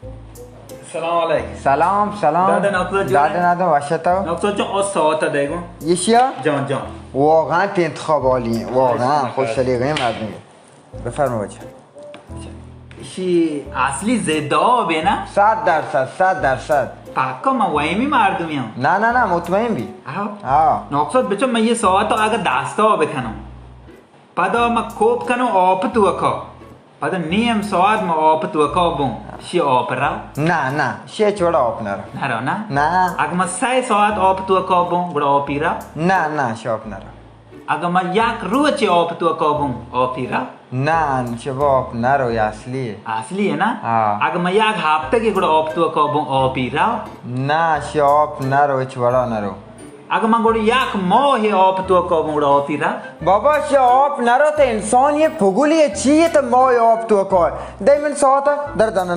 سلام علیکم. سلام، سلام. دادا ناکو جوڑ ہے؟ دادا نادم وش اتو؟ ناکو چون او ساعت دیگو؟ ایشیا؟ جان، جان. واقعاً تی انتخاب عالی ہیں، واقعاً خوش سلیقہ ہیں مردم. بفرما بچہ. ایشی اصلی ضد آب ہے نا؟ صد درصد، صد درصد. پاکا ما ویمی مردمی ہوں. نا، نا، نا، مطمئن بی. ہاں. ہاں. ناکو بچو، من یہ ساعت اگر دستا بکنم، پدا ما کوپ کنم آپ توکا، پدا نیم ساعت ما آپ توکا بوں، شی آپ را؟ نا، نا، شی چوڑا آپ نرا. نرا نا؟ نا. اگر ما سہ ساعت آپ توکا بوں، گڑا آپی را؟ نا، نا، شی آپ نرا. اگاں ما یک روچے آپ توکا بوں، آپی را؟ نہ، چہ آپ نہ رو، اے اصلی ہے. اصلی ہے نا؟ ہاں. اگاں ما یک ہفتگے گڑا آپ توکا بوں، آپی را؟ نہ، چہ آپ نہ رو، ہچ وڑا نہ رو. اگاں ما گڑا یک ماہ آپ توکا بوں، گڑا آپی را؟ بابا، چہ آپ نہ رو، تو انسان یہ پگلی ہے، چی ہے تو ماہ آپ توکا ہے؟ دے من ساعت در دن